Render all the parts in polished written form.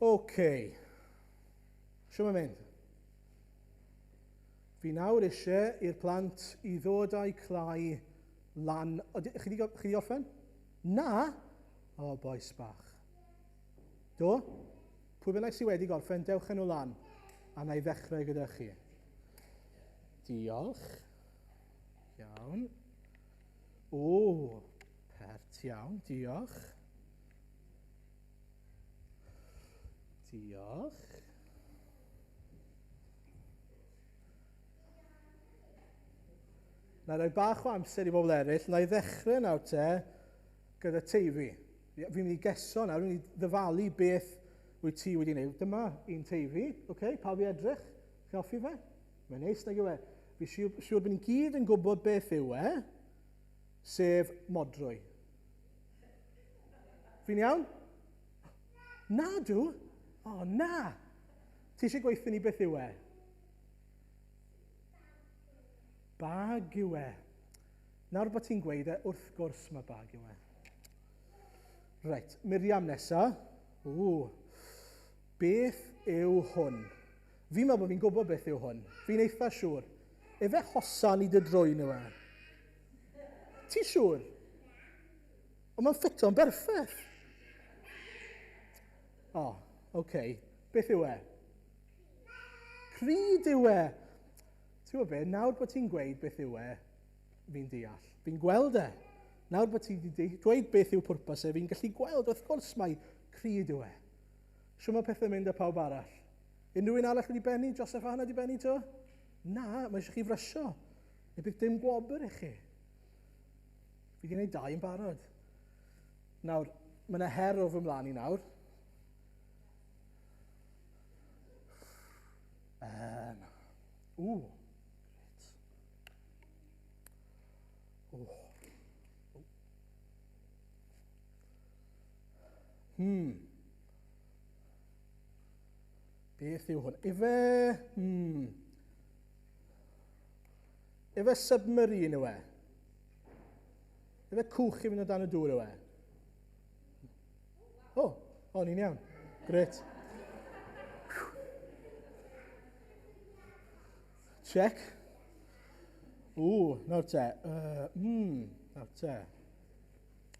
OK. Siw mae'n mynd? Fi nawr eisiau i'r plant i ddod â'u clai lan. O, chi di orffen? Na? O, bois bach. Do? Pwy bynnag sydd wedi gorffen, dewch â nhw lan, a na i ddechrau gyda chi. Diolch. Iawn. O, pert iawn, diolch. Diolch. Na i roi bach o amser i bobl eraill. Na i ddechrau nawr te gyda Teifi. Fi'n mynd i geso nawr, fi'n mynd i ddyfalu beth wyt ti wedi gwneud. Dyma un Teifi, oce, okay, pawb i edrych? Chi'n hoffi fe? Mae'n neis, nag yw e? Fi siŵr, siŵr bod ni'n gyd yn gwybod beth yw e, sef modrwy. Fi'n iawn? Na dw? O, oh, na! Ti eisiau gweithio ni beth yw e? Bag yw e. Nawr bod ti'n gweud e, wrth gwrs mae bag yw e. Reit, Miriam nesa. Ww. Beth yw hwn? Fi'n meddwl bod fi'n gwybod beth yw hwn. Fi'n eitha siŵr. Efe hosan i dy drwyn yw e. Ti'n siŵr? Ond mae'n ffito'n berffaith. O, oh, oce. Okay. Beth yw e? Cryd yw e. Ti'n gwybod be, nawr bod ti'n gweud beth yw e, fi'n deall. Fi'n gweld e. Nawr bod ti wedi dweud beth yw pwrpas e, fi'n gallu gweld, wrth gwrs mai cryd yw e. Shwt mae pethau'n mynd â pawb arall? Unrhyw un arall wedi bennu? Joseph a Hannah wedi bennu to? Na, mae eisiau chi frysio. Neu bydd dim gwobr i chi. Fi wedi gwneud dau yn barod. Nawr, mae yna her o fy mlaen i nawr. Um, ww, gret. Oh. Oh. Beth yw hwn? Ife... Hmm. Ife submarine yw e? Ife cwch i fynd o dan y dŵr yw e? O, oh, o, ni'n iawn. Gret. Check. Ww, nawr te. Uh, nawr te.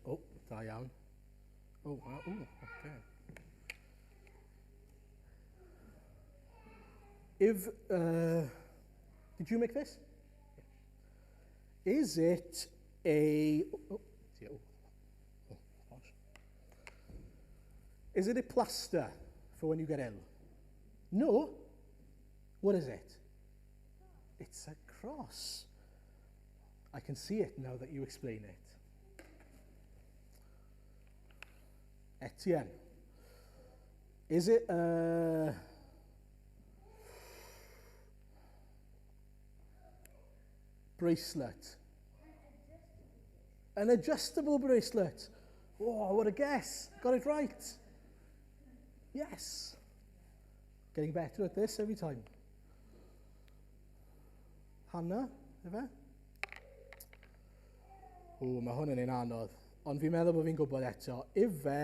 O, oh, da iawn. O, oh, o, oh, okay. If, did you make this? Is it a... Oh, oh, oh, Is it a plaster for when you get ill? No. What is it? It's a cross. I can see it now that you explain it. Etienne. Is it a... Bracelet? An adjustable bracelet. Oh, what a guess. Got it right. Yes. Getting better at this every time. Hannah, efe? O, mae hwn yn un anodd. Ond fi'n meddwl bod fi'n gwybod eto. Ife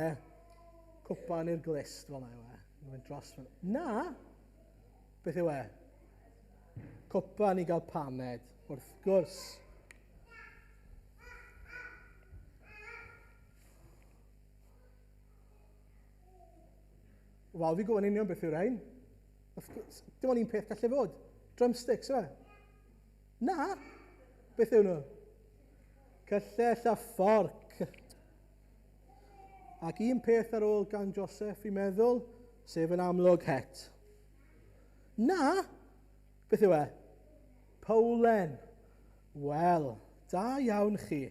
cwpan i'r glist fel yna yw e. Mae'n dros fan. Na! Beth yw e? Cwpan i gael paned, wrth gwrs. Wel, fi'n gwybod yn union beth yw'r rhain. Dim ond un peth gallai fod. Drumsticks, yw e? Na! Beth yw nhw? Cyllell a fforc. Ac un peth ar ôl gan Joseph, fi'n meddwl, sef yn amlwg het. Na! Beth yw e? Powlen. Wel, da iawn chi.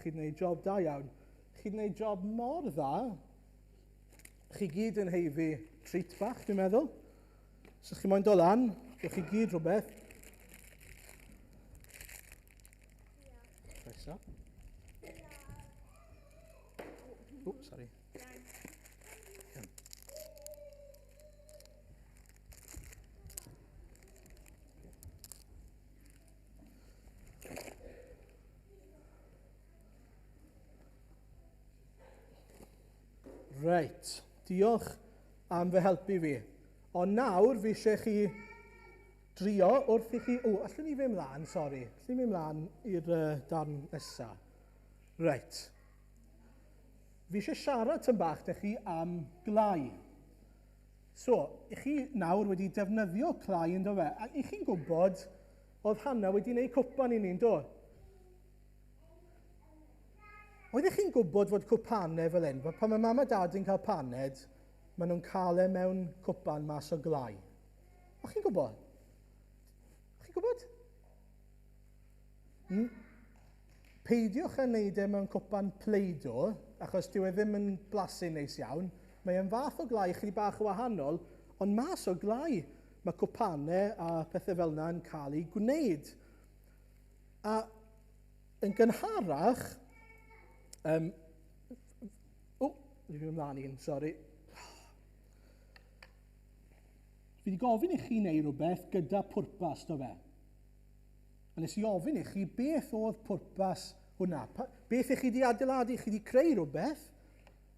Chi'n gwneud job da iawn. Chi'n gwneud job mor dda. Chi gyd yn heiddi treat bach, dwi'n meddwl. So chi moyn dod lan, gewch chi gyd rhywbeth. Croeso. Oh, sorry. Reit, diolch am fy helpu fi. Ond nawr fi eisiau chi drio wrth i chi... O, allwn ni fynd mlaen, sori. Allwn ni fynd mlaen i'r darn nesaf. Reit. Fi eisiau siarad tyn bach da chi am glai. So, i chi nawr wedi defnyddio clai yn do fe. A i chi'n gwybod, oedd Hannah wedi gwneud cwpan i ni, yn do? Oeddech chi'n gwybod fod cwpanau fel hyn, pan mae mam a dad yn cael paned, maen nhw'n cael e mewn cwpan mas o glai. O'ch chi'n gwybod? O'ch chi'n gwybod? Peidiwch â wneud e mewn cwpan Play-Doh, achos dyw e ddim yn blasu neis iawn. Mae e'n fath o glai chydig bach o wahanol, ond mas o glai mae cwpanau a pethau fel yna yn cael eu gwneud. A yn gynharach, um, o, fi fynd ymlaen un, sori. Fi wedi gofyn i chi wneud rhywbeth gyda pwrpas, do fe? A nes i ofyn i chi beth oedd pwrpas hwnna. Pa, beth i chi wedi adeiladu? Chi wedi creu rhywbeth,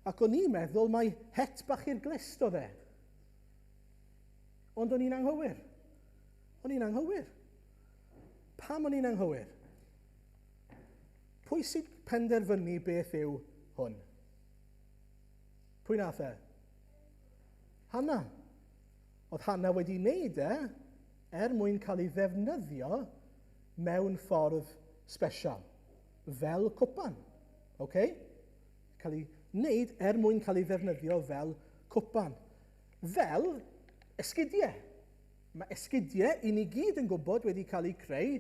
ac o'n i'n meddwl mai het bach i'r glist oedd e. Ond o'n i'n anghywir. O'n i'n anghywir. Pam o'n i'n anghywir? Pwy sy'n penderfynu beth yw hwn? Pwy nath e? Hanna. Oedd Hanna wedi wneud e er mwyn cael ei ddefnyddio mewn ffordd special, fel cwpan. Okay? Cael ei wneud er mwyn cael ei ddefnyddio fel cwpan. Fel esgidiau. Mae esgidiau i ni gyd yn gwybod wedi cael eu creu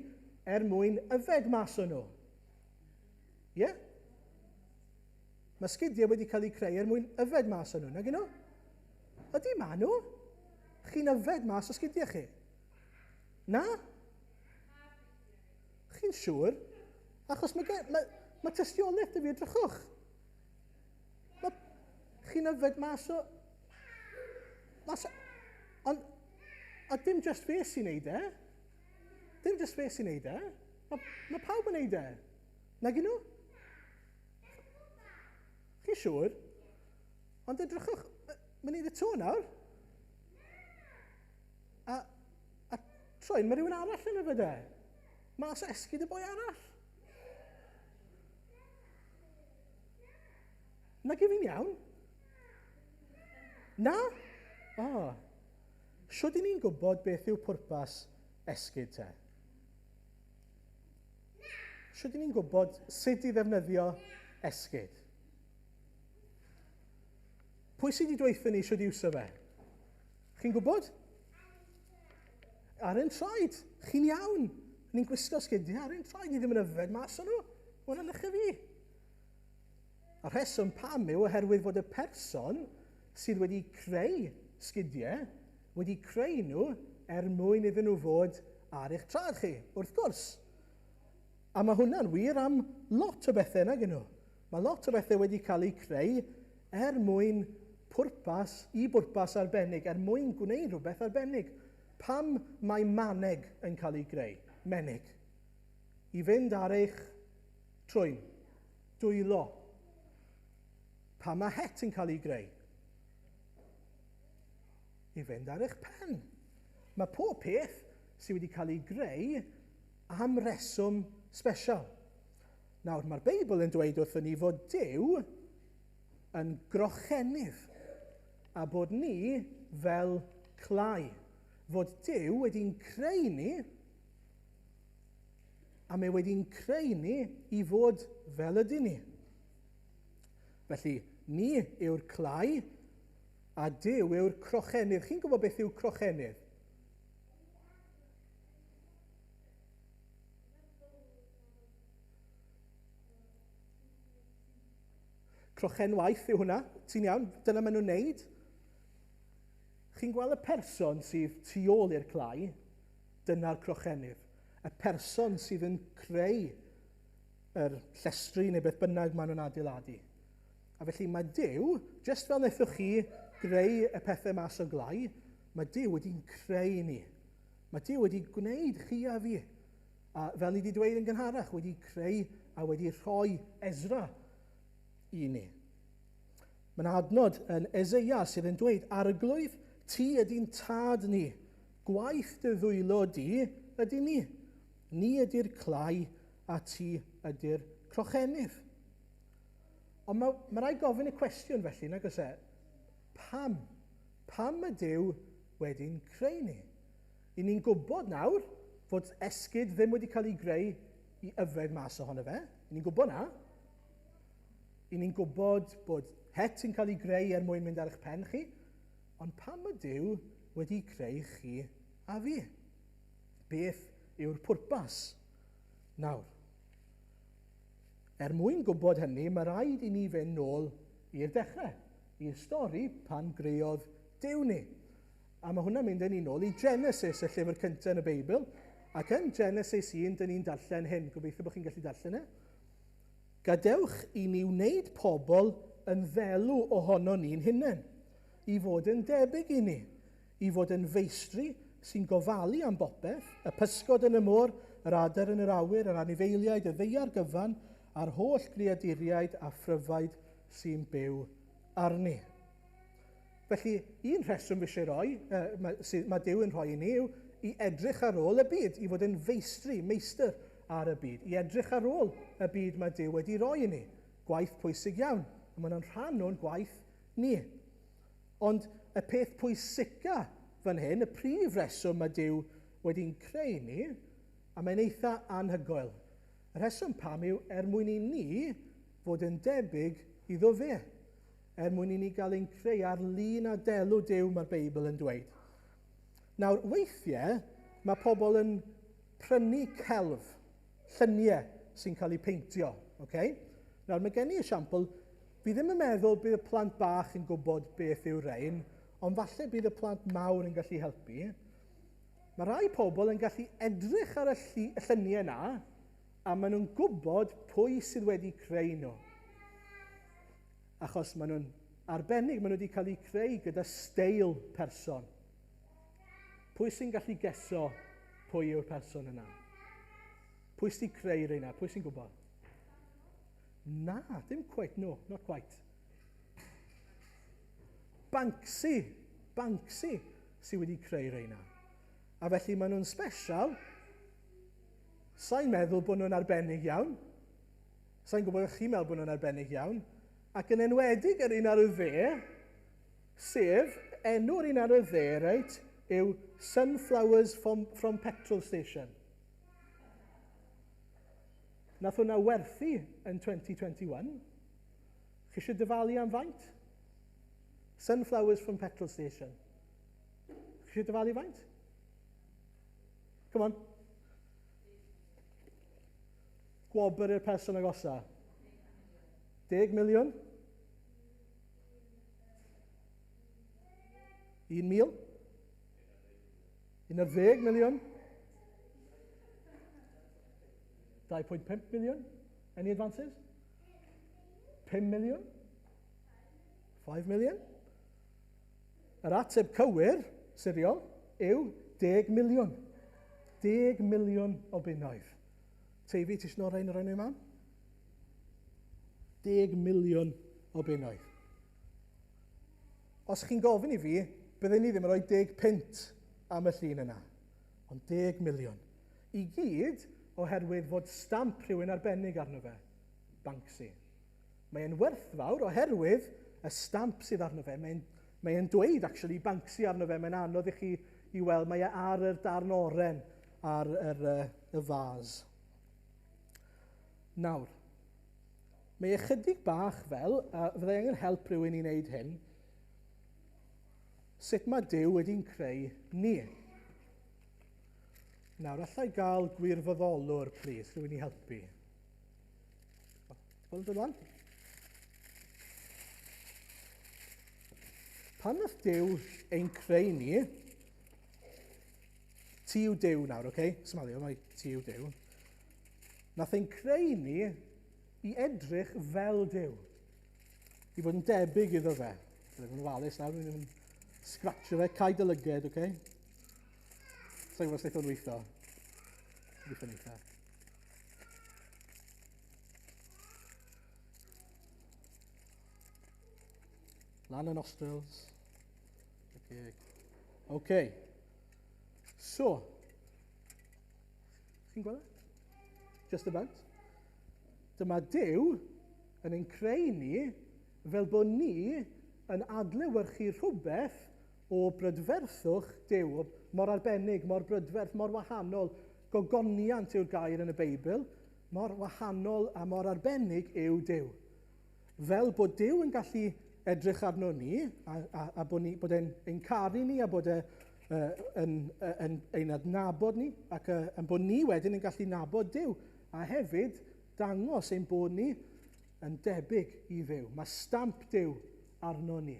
er mwyn yfed mas o nhw. Ie? Yeah? Mae sgidiau wedi cael eu creu er mwyn yfed mas o nhw, nag nhw? Ydy, ma nhw. Chi'n yfed mas o sgidiau chi? Na? Chi'n siŵr? Achos mae, mae, mae tystiolaeth dy fi, edrychwch. Mae, chi'n yfed mas o... Mas o... Ond, a dim just fe sy'n neud e. Dim just fe sy'n neud e. Mae, mae pawb yn neud e. Nag nhw? Chi'n siŵr? Ond edrychwch, mae'n neud y to nawr. A, a troi'n, mae rhywun arall yn yfed e. Mas o esgid y boi arall. Na gif fi'n iawn? Na? O. Oh. Shwd i ni'n gwybod beth yw pwrpas esgid te? Shwd i ni'n gwybod sut i ddefnyddio esgid? Pwy sydd wedi dweithio ni shwd i iwso fe? Chi'n gwybod? Ar ein traed. Chi'n iawn. Ni'n gwisgo sgidiau ar ein traed. Ni ddim yn yfed mas o'n nhw. Mae hwnna'n eich fi. A rheswm pam yw oherwydd fod y person sydd wedi creu sgidiau wedi creu nhw er mwyn iddyn nhw fod ar eich traed chi, wrth gwrs. A mae hwnna'n wir am lot o bethau, nag nhw? Mae lot o bethau wedi cael eu creu er mwyn pwrpas, i bwrpas arbennig, er mwyn gwneud rhywbeth arbennig. Pam mae maneg yn cael ei greu? Menig. I fynd ar eich trwyn, dwylo. Pam mae het yn cael ei greu? I fynd ar eich pen. Mae pob peth sydd wedi cael ei greu am reswm special. Nawr, mae'r Beibl yn dweud wrthyn ni fod Duw yn grochenydd a bod ni fel clai. Fod Duw wedi'n creu ni a mae wedi'n creu ni i fod fel ydyn ni. Felly, ni yw'r clai a Duw yw'r crochenydd. Chi'n gwybod beth yw crochenydd? Crochenwaith yw hwnna. Ti'n iawn? Dyna maen nhw'n neud. Chi'n gweld y person sydd tu ôl i'r clai, dyna'r crochenydd. Y person sydd yn creu yr llestri neu beth bynnag maen nhw'n adeiladu. A felly mae Duw, just fel wnaethoch chi greu y pethau mas o glai, mae Duw wedi'n creu ni. Mae Duw wedi gwneud chi a fi. A fel ni wedi dweud yn gynharach, wedi creu a wedi rhoi Ezra i ni. Mae'n adnod yn Eseia sydd yn dweud, Arglwydd, ti ydy'n tad ni, gwaith dy ddwylo di ydy ni. Ni ydy'r clai a ti ydy'r crochenydd. Ond mae, mae rhaid gofyn y cwestiwn felly, nag oes e? Pam? Pam y Duw wedi'n creu ni? I ni'n gwybod nawr fod esgid ddim wedi cael ei greu i yfed mas ohono fe. I ni'n gwybod na. I ni'n gwybod bod het yn cael ei greu er mwyn mynd ar eich pen chi. Ond pam y Duw wedi creu chi a fi? Beth yw'r pwrpas? Nawr, er mwyn gwybod hynny, mae rhaid i ni fynd nôl i'r dechrau, i'r stori pan greodd Duw ni. A mae hwnna'n mynd â ni nôl i Genesis, y llyfr cyntaf yn y Beibl. Ac yn Genesis 1, dyn ni'n darllen hyn. Gobeithio bod chi'n gallu darllen e. Gadewch i ni wneud pobl yn ddelw ohono ni'n hunain, i fod yn debyg i ni, i fod yn feistri sy'n gofalu am bopeth, y pysgod yn y môr, yr adar yn yr awyr, yr anifeiliaid, y ddaear gyfan, a'r holl greaduriaid a phryfaid sy'n byw arni. Felly, un rheswm fi eisiau rhoi, mae, sydd, mae Duw yn rhoi i ni yw i edrych ar ôl y byd, i fod yn feistri, meistr ar y byd, i edrych ar ôl y byd mae Duw wedi rhoi i ni. Gwaith pwysig iawn, a mae hwnna'n rhan o'n gwaith ni. Ond y peth pwysica fan hyn, y prif reswm mae Duw wedi'n creu ni, a mae'n eitha anhygoel. Y rheswm pam yw er mwyn i ni fod yn debyg iddo fe. Er mwyn i ni gael ein creu ar lun a delw Duw, mae'r Beibl yn dweud. Nawr, weithiau, mae pobl yn prynu celf, lluniau sy'n cael eu peintio. Okay? Nawr, mae gen i esiampl, fi ddim yn meddwl bydd y plant bach yn gwybod beth yw rhain, ond falle bydd y plant mawr yn gallu helpu. Mae rhai pobl yn gallu edrych ar y lluniau yna, a maen nhw'n gwybod pwy sydd wedi creu nhw. Achos maen nhw'n arbennig, maen nhw wedi cael eu creu gyda steil person. Pwy sy'n gallu geso pwy yw'r person yna? Pwy sy'n creu rheina? Pwy sy'n gwybod? Na, dim quite, no, not quite. Banksy, Banksy sydd wedi creu rheina. A felly maen nhw'n special. Sa'n meddwl bod nhw'n arbennig iawn. Sa'n gwybod os chi'n meddwl bod nhw'n arbennig iawn. Ac yn enwedig yr un ar y dde, sef enw'r un ar y dde, reit, yw Sunflowers from, from Petrol Station. Nath hwnna werthu yn 2021. Chi eisiau dyfalu am faint? Sunflowers from Petrol Station. Chi eisiau dyfalu faint? Come on. Gwobr i'r person agosa. 10 miliwn? 1,000? 11 miliwn? 2.5 miliwn? Any advances? 5 miliwn? 5 million? Yr ateb cywir, siriol, yw 10 miliwn. 10 miliwn o bunnoedd. Teifi, ti eisiau rhain o'r enw mam? 10 miliwn o bunnoedd. Os chi'n gofyn i fi, byddwn ni ddim yn rhoi 10 pint am y llun yna. Ond 10 miliwn. I gyd oherwydd fod stamp rhywun arbennig arno fe, Banksy. Mae'n werthfawr oherwydd y stamp sydd arno fe. Mae'n mae dweud, actually, Banksy arno fe. Mae'n anodd i chi i weld. Mae e ar yr darn oren ar yr, y fas. Nawr, mae ychydig bach fel, a fyddai angen help rhywun i wneud hyn, sut mae Duw wedi'n creu ni. Nawr, allai gael gwirfoddolwr, please, rhywun i helpu. Wel, dod lan. Pan nath Duw ein creu ni, Ti yw Duw nawr, oce? Okay? Smalio, mae ti yw Duw. Nath ein creu ni i edrych fel Duw. I fod yn debyg iddo fe. Byddai yn ofalus nawr, fi'n mynd scratcho fe, cau dy lyged, oce? Okay? Sa'n gwybod os wnaeth o'n weithio. Weithio'n eitha. Lan y nostrils. Okay. Okay. So, chi'n gweld? E? Just about. Dyma Duw yn ein creu ni fel bod ni yn adlewyrchu rhywbeth o brydferthwch Duw, mor arbennig, mor brydferth, mor wahanol. Gogoniant yw'r gair yn y Beibl, mor wahanol a mor arbennig yw Duw. Fel bod Duw yn gallu edrych arno ni, a bod, ni, bod e'n ein caru ni, a bod e yn, yn, ein adnabod ni, ac yn bod ni wedyn yn gallu nabod Duw, a hefyd dangos ein bod ni yn debyg i Dduw. Mae stamp Duw arno ni.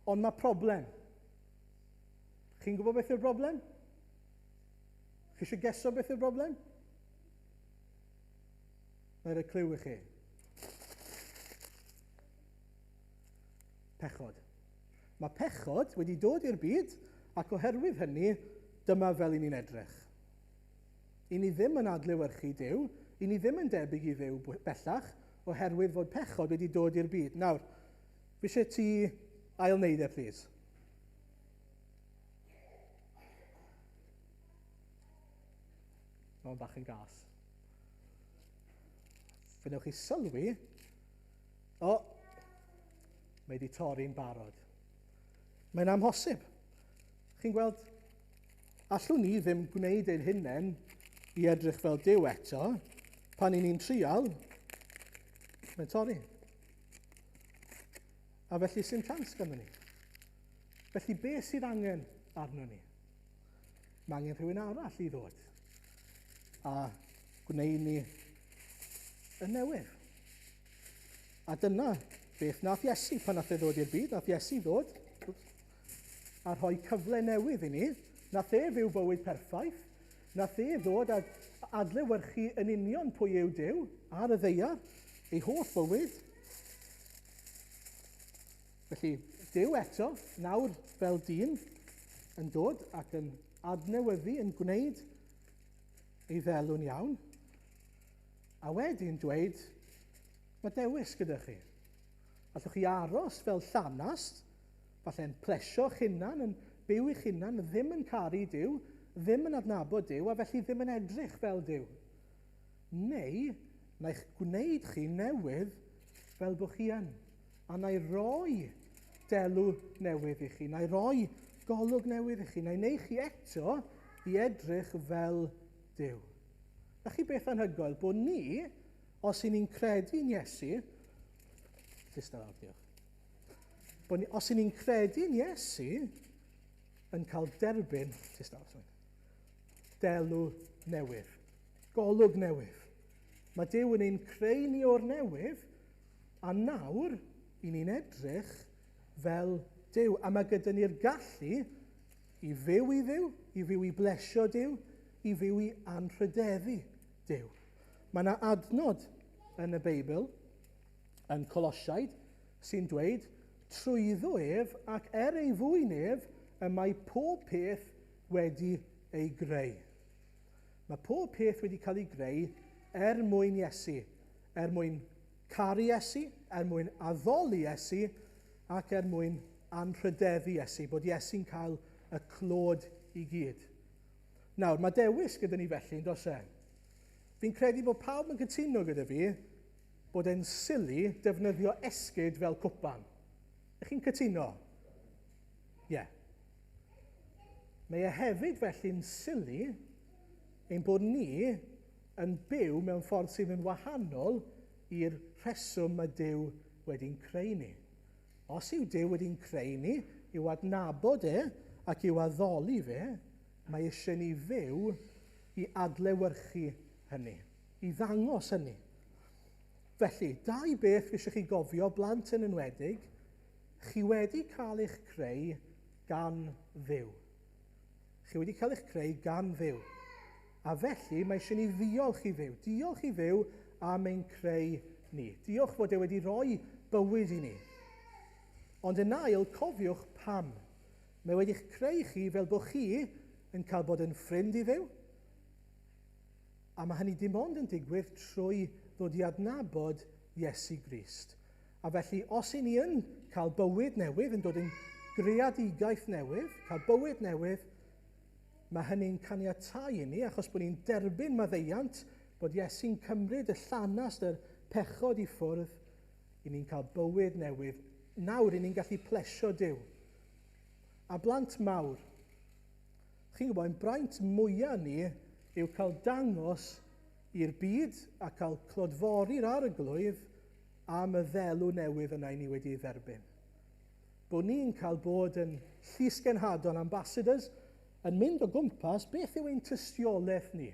Ond mae problem. Chi'n gwybod beth yw'r broblem? Chi eisiau geso beth yw'r broblem? Mae'n rhoi clyw i chi. Pechod. Mae pechod wedi dod i'r byd ac oherwydd hynny, dyma fel i ni'n edrych. I ni ddim yn adlewyrchu Duw, i ni ddim yn debyg i Dduw bellach, oherwydd fod pechod wedi dod i'r byd. Nawr, fi eisiau ti ail wneud e, please. Mae'n bach yn gas. Fe wnewch chi sylwi, o, mae wedi torri'n barod. Mae'n amhosib. Chi'n gweld, allwn ni ddim gwneud ein hunain i edrych fel Duw eto, pan i ni'n trial, mae'n torri. A felly sy'n chance ganddo ni. Felly beth sydd angen arno ni? Mae angen rhywun arall i ddod a gwneud ni yn newydd. A dyna beth nath Iesu pan nath e ddod i'r byd. Nath Iesu ddod a rhoi cyfle newydd i ni. Nath e fyw bywyd perffaith. Nath e ddod a adlewyrchu yn union pwy yw Duw ar y ddaear, ei holl fywyd. Felly, Duw eto, nawr fel dyn, yn dod ac yn adnewyddu, yn gwneud ei ddelw'n iawn, a wedyn dweud, mae dewis gyda chi. Allwch chi aros fel llanast, falle'n plesio'ch hunan, yn byw i'ch hunan, ddim yn caru Duw, ddim yn adnabod Duw, a felly ddim yn edrych fel Duw. Neu, na i'ch gwneud chi newydd fel bod chi yn. A na i roi delw newydd i chi, na i roi golwg newydd i chi, na i wneud chi eto i edrych fel Duw. Na chi beth anhygoel, bod ni, os y'n ni'n credu'n Iesu, Lista lawr, diolch. Bod ni, os y'n ni'n credu'n Iesu, yn cael derbyn, lista lawr, sorry, delw newydd, golwg newydd. Mae Duw yn ein creu ni o'r newydd, A nawr, i ni'n edrych fel Duw. A mae gyda ni'r gallu i fyw i Dduw, i fyw i blesio Duw, i fyw i anrhydeddu Duw. Mae yna adnod yn y Beibl, yn Colosiaid, sy'n dweud, trwyddo ef ac er ei fwyn ef, y mae pob peth wedi ei greu. Mae pob peth wedi cael ei greu er mwyn Iesu, er mwyn caru Iesu, er mwyn addoli Iesu, ac er mwyn anrhydeddu Iesu, bod Iesu'n cael y clod i gyd. Nawr, mae dewis gyda ni felly, yn does e? Fi'n credu bod pawb yn cytuno gyda fi bod e'n sili defnyddio esgid fel cwpan. Ych chi'n cytuno? Ie. Yeah. Mae e hefyd felly'n sili ein bod ni yn byw mewn ffordd sydd yn wahanol i'r rheswm mae Duw wedi'n creu ni. Os yw Duw wedi'n creu ni i'w adnabod e ac i'w addoli fe, mae eisiau ni fyw i adlewyrchu hynny, i ddangos hynny. Felly, dau beth fi eisiau chi gofio, blant yn enwedig, chi wedi cael eich creu gan Dduw. Chi wedi cael eich creu gan Dduw. A felly mae eisiau ni ddiolch i Dduw. Diolch i Dduw am ein creu ni. Diolch fod e wedi rhoi bywyd i ni. Ond yn ail, cofiwch pam. Mae wedi'ch creu chi fel bod chi yn cael bod yn ffrind i Dduw. A mae hynny dim ond yn digwydd trwy ddod i adnabod Iesu Grist. A felly, os i ni yn cael bywyd newydd, yn dod yn greadigaeth newydd, cael bywyd newydd, mae hynny'n caniatáu i ni, achos bod ni'n derbyn maddeuant, bod Iesu'n cymryd y llanast, yr pechod i ffwrdd, i ni'n cael bywyd newydd. Nawr, i ni'n gallu plesio Duw. A blant mawr, chi'n gwybod, ein braint mwyaf ni yw cael dangos i'r byd a cael clodfori'r arglwydd am y ddelw newydd yna i ni wedi ei dderbyn. Bod ni'n cael bod yn llysgenhadon, ambassadors, yn mynd o gwmpas beth yw ein tystiolaeth ni.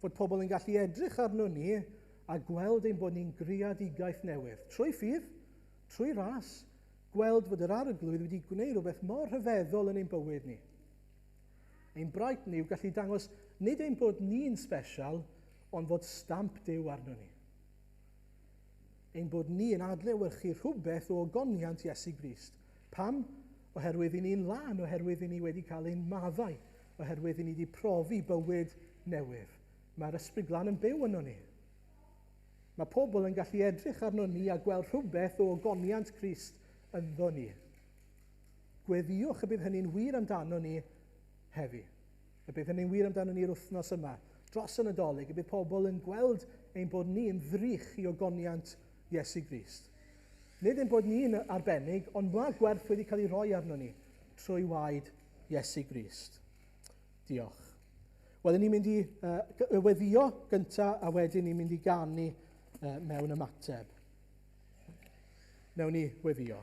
Fod pobl yn gallu edrych arno ni a gweld ein bod ni'n greadigaeth newydd. Trwy ffydd, trwy ras, gweld fod yr arglwydd wedi gwneud rhywbeth mor rhyfeddol yn ein bywyd ni. Ein braint ni yw gallu dangos nid ein bod ni'n special, ond fod stamp Duw arno ni. Ein bod ni yn adlewyrchu rhywbeth o ogoniant Iesu Grist. Pam? Oherwydd i ni'n lân, oherwydd i ni wedi cael ein maddau, oherwydd i ni wedi profi bywyd newydd. Mae'r Ysbryd Glân yn byw yno ni. Mae pobl yn gallu edrych arno ni a gweld rhywbeth o ogoniant Crist ynddo ni. Gweddïwch y bydd hynny'n wir amdano ni heddi. Y bydd hynny'n wir amdano ni'r wythnos yma. Dros y Nadolig, y bydd pobl yn gweld ein bod ni'n ddrych i ogoniant Iesu Grist. Nid ein bod ni'n arbennig, ond mae gwerth wedi cael ei roi arno ni trwy waed Iesu Grist. Diolch. Wel, ni'n mynd i weddio gyntaf a wedyn ni'n mynd i ganu mewn ymateb. Newn ni weddio.